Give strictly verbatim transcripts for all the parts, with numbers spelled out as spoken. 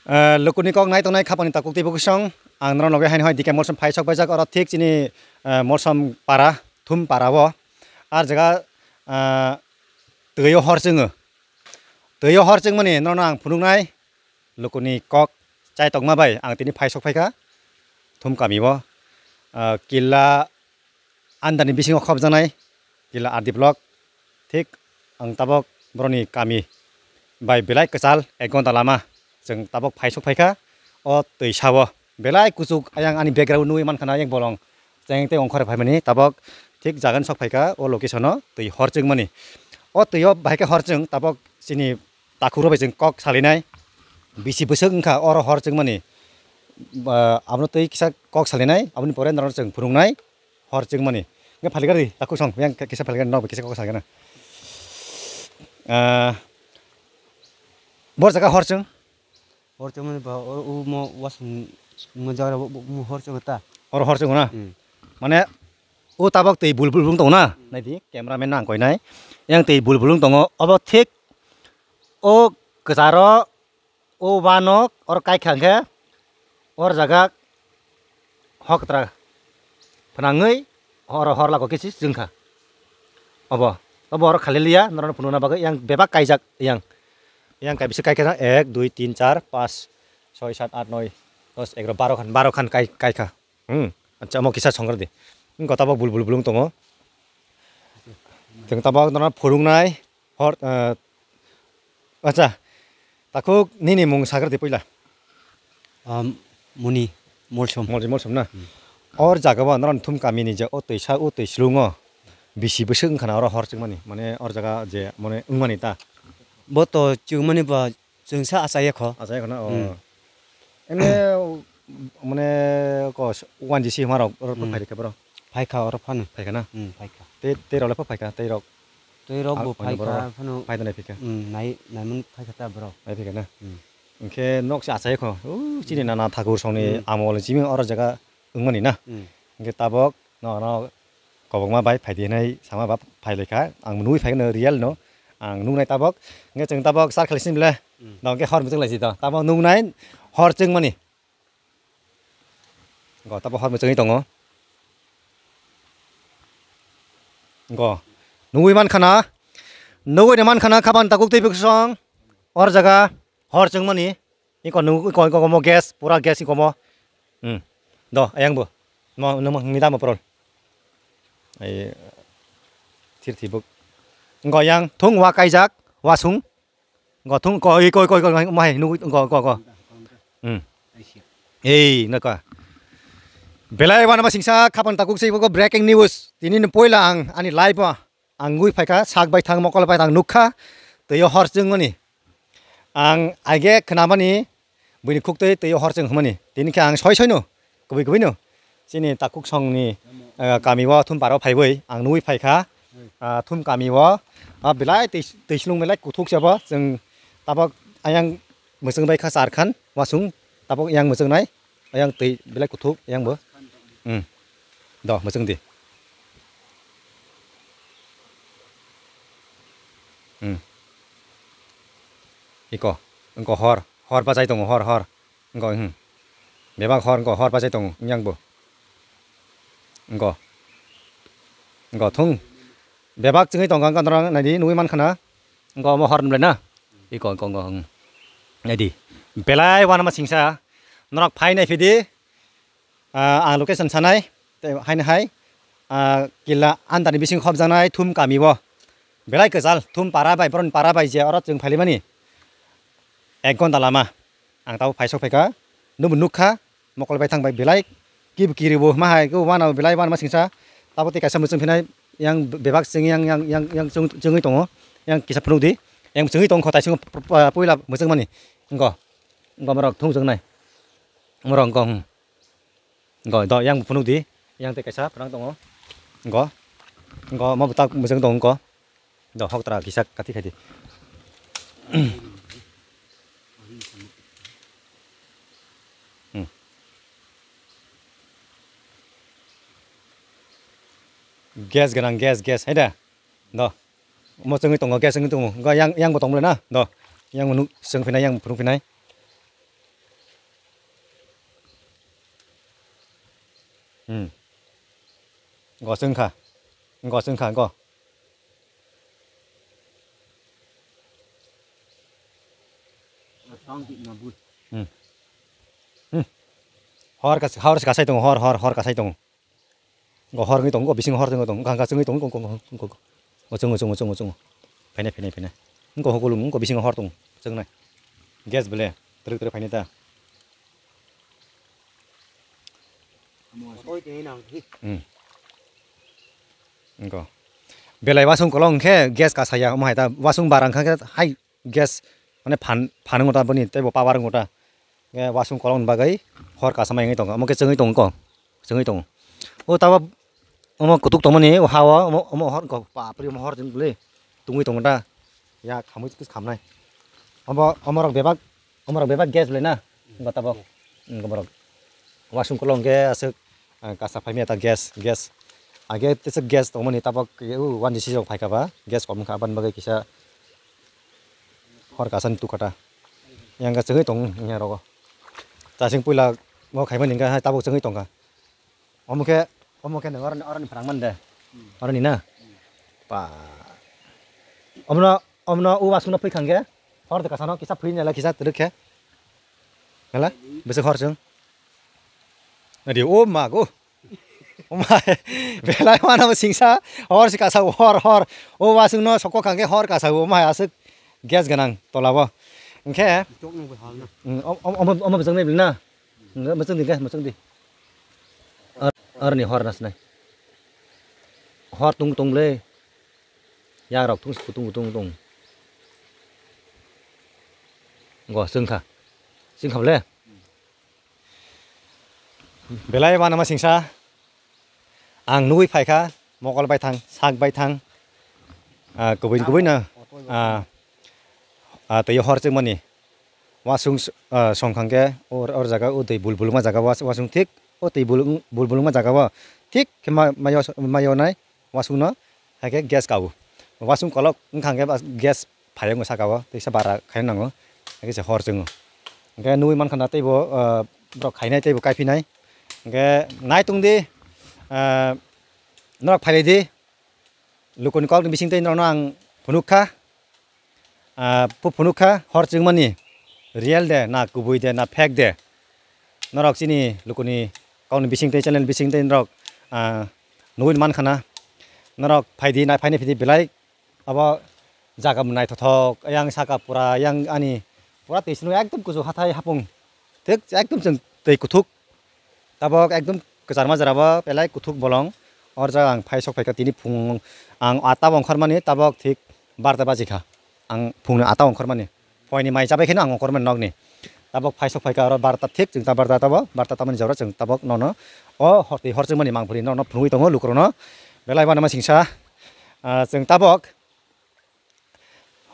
Eh, lukuni kok nai tongnai khapani takhuk tei bukusong. Ang norok loge haino hai D K Molsom phai sok paijak, oro thik chini, eh, Molsom para, Thum para o. Ar jaga, eh, twi o hor chwngo. Twi o hor chwngmani norokno ang phunuknai. Lukuni kok chai tongma bai ang tini phai sok phaikha Thum kami o. Eh, killa Andani bisingo khopjaknai killa R D block. Thik ang tabok boroni kami bai belai kwchal ek gonta lama chwng tabok phai sok phaikha o twi sao. Belai kuchuk ayang ani background nugwi mankha na ayang bolong cheng tei ongkhore phaimani tabok thik jagani sok phaikha o location o twi hor chwngmani. O twi o bahai khe hor chwng tabok chini takhuk rok bai chwng kok salinai bisi bwswk wngkha oro hor chwngmani. Ba, abono twi kisa kok salinai aboni pore norok chwng phunuknai. Hor chwngmani. Nge phalikari, takhuk song, yang kisa phalikari, nok kisa kok sakena. Ah, bor jaga hor chwng. Hor chwngmani ba, o, o mo wasung mo jaga bo, bo, mo hor chwng ta. Oro hor chwng na? Hmm. Mane, o tabok tei bul bul bung tong na? Hmm. Naidi, cameraman nang koi nai. Yang tei bul bul tongo, obo thik, o kwcharo, o uanok oro kaikha hwnkhe, or jaga hoktra phnangwi oro hor lago khe se chwngkha. Obo, obo oro khali liya, norokno phunukna bagwi yang bebak kaijak yang. Yang kaibisa kaikha ek, dui, tin, char, pas, soi, sat, at, noi, dos, egaroh, baro khan, baro khan kai, kaikha. Hmm, acha, omo kisa songradi. Wngkha tabok bul bul bulung tongo. Chwng tabok norokno phunuknai. Hor, eh, acha, takhuk nini mung sagradi puila. Am, Muni, Molsom. Molsom, Molsom na? Hmm. Or jaga bo norok Thum kami ni je o twisa, o twi slungo bisi bwswk wngkha na oro hor chwngmani, mane or jaga je mane wngmani ta? Bo to chwngmani ba chwngsa achaiya kho. Achaiya kho na, o. Hmm. Ene, mane, ko, one G C hwnma rok, oro Hmm. phai rikha boro? Phaikha, oro phano. Phaikha na? Hmm, phaikha. Tei, tei rok le pho phaikha, tei rok? Tei rok Al-, bo ano phaikha, borok phano. Phai da nai phikha? Hmm, nai, naimani phaikha ta borok. Nai phikha na? Hmm. Hwnkhe nok se achai kho, o, chini Hmm. nana thakur songni Hmm. amol simi oro jaga wngmani na? Hmm. Hwnkhe tabok no, no, kobokma bai phai di hinwi sama ba phai lai kha. Ang nugwi phai no real no. Ang nugnai tabok. Hwnkhe chwng tabok char khali sini le. Hmm. No, hwnkhe hor muchung lai si to. Tabok nugnai hor chwngmani. Go, tabok hor muchungwi tongo. Go. Nugwi man khana. Nugwi man khana khaban takhuk twi bwsong. Or jaga hor chwngmani. Iko nung, iko, iko, iko mo gas, pura gas iko mo. Hmm. Do, ayang bo. Mo, nung, nung, nida mo prol. Ai, thir thibuk. Ngo yang, thung wa kaijak, wa sung. Ngo thung, ko, iko, iko, iko, mo hai, nung, ngo, ngo, ngo. Hmm. Ei, naka. Belai wana ma singsa, khapan takuk sei, ko breaking news. Tini ni poila ang, ani live ma. Ang nugwi phaikha sak bai thang, mokol bai thang nukha, twi o hor chwngmani. Ang aige khnamani buini khuktwi twi o hor chwng hwnmani. Tini khe ang soi soino, kubui kubuino chini takhuk songni, ah, kami o Thum para o phaiwi ang nugwi phaikha, ah, Thum kami o, ah, belai twi, twi slung belai kuthuk se bo chwng tabok ayang mwchwng bai kha char khan wasung tabok yang mwchwng nai. Ayang twi belai kuthuk, ayang bo. Hmm. Do, mwchwng di. Hmm. Iko, engko hor, hor bachai tongo, hor, hor. Engko, hmm. Bebak hor, engko hor bachai tongo, yang bo. Engko. Engko, thung. Bebak chwngwi tongo, engko norok naidi, nugwi mankha na. Engko, omo hor nung le na. Iko, engko, engko, hmm. Naidi. Belai wanama singsa. Norok phai nai phidi. Ah, ang location sanai, tei haino hai, ah, killa andani bising khopjaknai Thum kami o. Belai kwchal, Thum para bai, boroni para bai je oro chwng phailaimani. Ek gonta lama. Ang tabuk phai sok phaikha, nwbo nukha, mokol bai thang bai belai, kibo kiribo ma hai, kebo wanabo belai wanama singsa. Tabuk tei kaisa mwchwng phinai, yang bebak chwng yang, yang, yang, yang chwng, chwngwi tongo, yang kisa phunukdi, yang chwngwi tongkho taisingo p-, p-, puila mwchwngmani. Wngkho, wngkho borok thung chwngnai. Borok wngkho, hmm. Go, do, yang phunuk di. Yang tei kaisa phrang tongo. Go. Go, mo bwtak mwchwng tongo go. Do, hoktra kisa kati khai di. Hmm. Gas gwnang, gas, gas, hai da? Do. Mo chwngwi tongo, gas wngwi tongo. Go, yang, yang bo tong bwle na? Do. Yang nuk chwng phinai, yang phunuk phinai. Hmm. Go chwng kha. Go chwng kha, go. Hmm. Hmm. Hor kas-, hor kasai tongo, hor, hor, hor kasai tongo. Go hor wngwi tongo, go bisingo hor wngwi tongo, wngkha, wngkha, chwngwi tongo, go, go, go, go, go. Go chwngo, chwngo, chwngo, chwngo. Phainai, phainai, phainai. Wngkha, hukulung, wngkha, bisingo hor tongo, chwngnai. Gas bele, twrwk, twrwk phainai ta. Hmm. Wngkha. Belai wasung kolok wngkhe gas kasaya, omo hai ta wasung bara wngkha khe hai gas, mane phan, phan wngkha ta boni teibo power wngkha ta. Khe wasung kolokni bagwi hor kasamai wngwi tongo, omo khe chwngwi tongo, chwngwi tongo. O tabok omo kutuk tongmani o ha-o, omo, omo hor wngkha, bapre, omo hor chwng bwle tungwi tongo ta, ya khamwi twi khamnai. Omo, omorok bebak, omorok bebak gas le na, wngkha tabok, wngkha borok. Wasung kolok hwnkhe aswk, ah, kasa phaimya ta gas, gas. Age tesa gas tongmani tabok, o one G C rok phaikha ba, gas kom wngkha, aboni bagwi kisa hor kasani tukha ta. Yang khe chwngwi tong wngya rogo. Chasing puila bo khaimani hwnkha hai tabok chwngwi tongkha. Omo khe, omo khe nang oroni, oroni phrang man de. Oroni na? Pa. Omno, omno o wasungno phwi khang khe. Hor de kasano kisa phwi nela kisa twrwk khe. Nela? Bwswk hor chwng. Nadi o ma go. Omai, belai wanama singsa, hor si kasa hor, hor. O wasungno sokko khang khe hor kasa o, omai aswk gas gwnang tolabo. Hwnkhe, mm, om-, om-, omo, omo bwswk nai bwlwi na? Hwnkhe mwchwng di, hwnkhe mwchwng di. Ar-, arni hor nasnai. Hor tung tung le. Yagrok tung kutung kutung kutung. Go, chwngkha. Chwngkha bole? Belai wanama singsa ang nugwi phaikha, mokol baithang, sak baithang, ah, kubui kubui no, ah, ah, twi hor chwngmani wasung s-, ah, songkhang khe or, or jaga o twi bulbulma jaga was-, wasung thik o twi bul-, bulbulma jaga o thik khe ma-, mayo, mayo nai. Wasung no, hai khe gas kao. Wasung kolok wngkha hwnkhe ba gas phai wngkha saka o, teisa bara khai nango, hai khe se hor chwngo. Hwnkhe nugwi mankha na teibo, ah, borok khainai teibo kaiphinai. Hwnkhe nai tongdi, ah, norok phailai di, lukuni kokni bising tei norokno ang phunuk kha. Ah, phu-, phunuk kha hor chwngmani real de na kubui de na fake de. Norok chini lukuni kokni bising tei channel bising tei norok, ah, nugwi mankha na. Norok phaidi na phaini phidi belai abo jaga bo naithothok, yang saka pura, yang ani pura twi sino ekdom kuchuk hathai hapung. Thik ekdom chwng twi kuthuk. Tabok ekdom kwchar majra bo belai kuthuk bolong. Or jaga ang phai sok phaikha tini phung ang atta bo ongkhormani tabok thik barta bajikha. Ang phungni atta ongkhormani. Phoini mai chabai kheno ang ongkhormani nokni. Tabok phai sok phaikha oro barta thik chwng ta barta tabo barta tamani jora chwng tabok nono o hor twi hor chwngmani mangpili nono phunugwi tongo lukurokno. Belai wanama singsa, ah, chwng tabok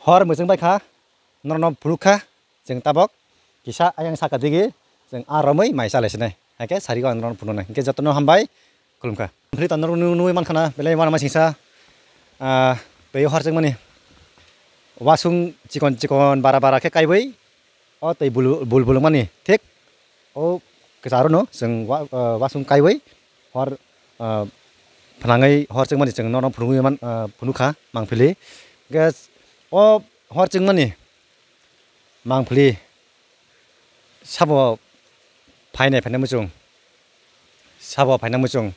hor mwchwng bai kha, norokno phunuk kha, chwng tabok kisa ayang saka digi chwng a romwi mai chalai sinai. Hakhe sari o ang norokno phunuknai. Hwnkhe jotono hambai, khulumkha. Phri tong norok nu-, nugwi mankha na, belai wanama singsa, ah, twi hor chwngmani. Wasung chikon chikon bara bara khe kaiwi, o twi bul-, bul bulungmani thik o kwcharo no chwng wa-, ah, wasung kaiwi hor, ah, phnangwi hor chwngmani chwng nono phunugwi man, ah, phunukha mangpili. Hwnkhe o hor chwngmani mangpili sabo phainai phainai muchung. Sabo phaina muchung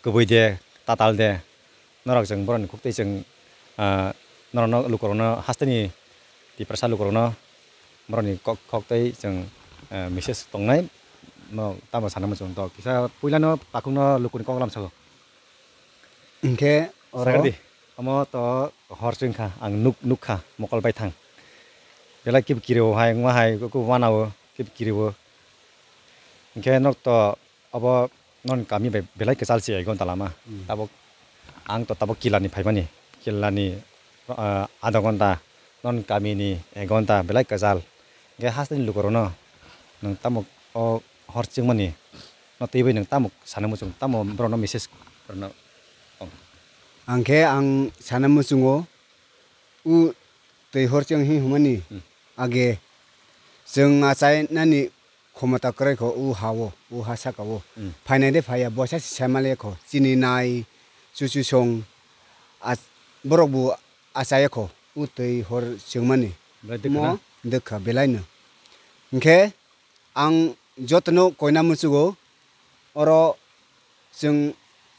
kubui de, tatal de, norok chwng borokni kok twi chwng, ah, norokno lukurokno hasteni Tiprasa lukurokno borokni kok, kok twi chwng, ah, message tongnai, no tamo sana muchung to kisa puilano takhukno lukuni kok lam sago. Hwnkhe oro sagardi, omo to hor chwngkha, ang nuk-, nukha mokol bai thang. Belai kebo kiriwo hai, wngma hai, kebo wanao, kebo kiriwo. Hwnkhe nok to Abo non kami bai belai kwchal se ek ghonta lama. Hmm. Tabok ang to tabok kila ni phaimani, kila ni, ah, adha ghonta, non kami ni ek ghonta belai kwchal. Hwnkhe hasteni lukurokno nwng tamo o hor chwngmani no twiwi nwng tamo sana muchung, tamo borokno message rwna tong? Ang khe ang sana muchungo, u twi hor chwng hi hwnmani Hmm. age chwng achai nani khomota kwrwi kho, u ha-o, u ha saka-o. Hmm. Phainai de phaiya, boisa se sai maliya kho. Chini nai, chuchu song, as-, borok bo achaiya kho, u twi hor chwngmani. Belai dwkha na? Mo dwkha belaino. Hinkhe ang jotono koina muchugo, oro chwng,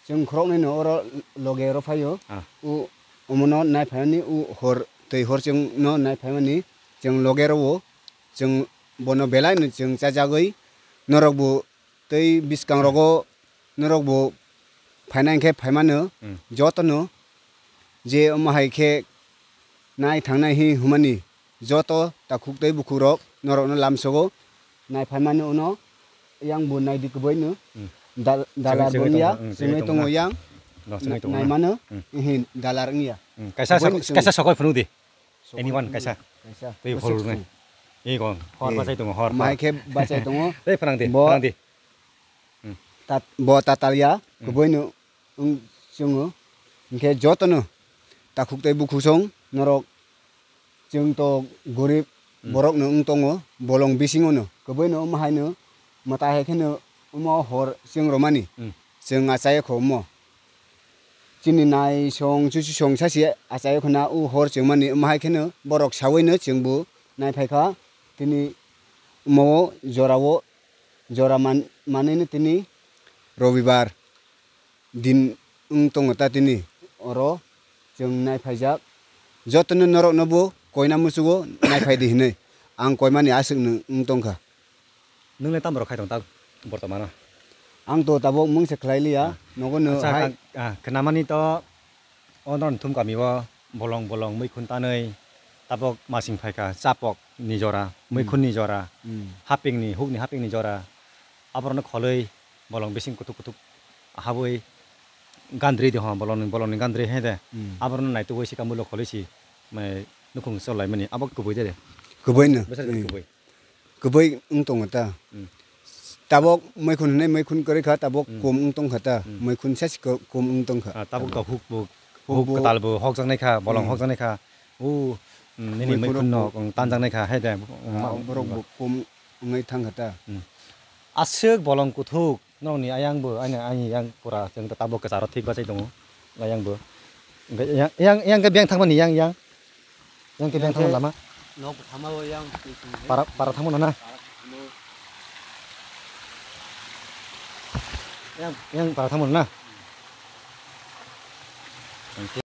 chwng khoroknwi no oro loge oro phaio. Ah. U omono nai phaimani, u hor twi hor chwngno nai phaimani, chwng loge rwo, chwng bono belaino chwng chajagwi norok bo tei bwskang rogo norok bo phaina hinkhe phaimano. Hmm. Jotono je omo hai khe nai thangnai hi hwnmani joto takhuk tei bukhuk rok norok no lamsogo nai phaimani uno yang bo nai di kwbwi no. Hmm. Dal-, dalar bo wngya, hmm, chwngwi tongo yang. No, chwngwi tongo na. Naimano, hmm, hi dalar wngya. Hmm. Kaisa kwbwi sok-, no chwng kaisa sokoi phunuk di. Anyone kaisa? Kaisa. Tei hor rwnai. Ego. Hor bachai tongo, hor, hor. Mai khe bachai tongo. Tei phrang di, bo phrang di. Hmm. Tat-, bo tatalya, hmm, kwbwi no wng chwngo. Hinkhe jotono takhuk tei bukhuk song norok chwng to gorib, hmm, borok no wng tongo, bolong bisingo no. Kwbwi no omo hai no mwtai hai kheno omo hor chwng romani. Hmm. Chwng achai kho omo. Chini nai song, chuchu song sa se achai khwna, u hor chwngmani, omo hai kheno borok saui no chwng bo nai phai kha. Tini omo jora o, jora man-, manwi no tini Robibar din wng tongo ta tini. Oro chwng nai phaijak. Jotono norok no bo koina muchugo nai phai di hinwi ang koimani aswk no wng tong kha. Nwng le tamo rok khai tong ta bortomano? Ang to tabok mungsa khlai liya, ah, nogo no. Acha, hai. Ang, ah, khnamani to o norok thum kami o bolong bolong muikhun tanwi tabok masing phaikha, chapok ni jora, hmm, muikhun ni jora, hmm, haping ni, huk ni haping ni jora, aborok no kholwi bolong bising kuthuk kuthuk habwi gandri de ho, bolong ni, bolong ni gandri he de, hmm, aborok no naitugwi sika mulo kholwi si, mai nukhung chol lai mani, abo kubui de de. Kubui no. Bwsa, hmm, kubui. Kwbwi wng tongo ta. Hmm. Tabok muikhun hinwi muikhun kwrwi kha, tabok, hmm, kum wng tong kha ta. Hmm. Muikhun sasi ko-, kum wng tong kha. Ah, tabok to huk bo, huk huk bo, kwtal bo hokjaknai kha, bolong, hmm, hokjaknai kha. O, hmm, nini muikhun muikhun no, hmm, tanjaknai kha, hai de. Ah, borok bo kum wngwi thang kha ta. Hmm. Aswk bolong kuthuk. Nokni ayang bo, ani, ani yang pura chwng ta tabok kwcharo thik bachai tongo, ayang bo. Hwnkhe yang, yang, yang khe beng thangmani yang, yang. Yang khe beng thangmani lama. Nok thama o yang. Para, para thangmano na? Para thangmano. Yang, yang para thangmano na?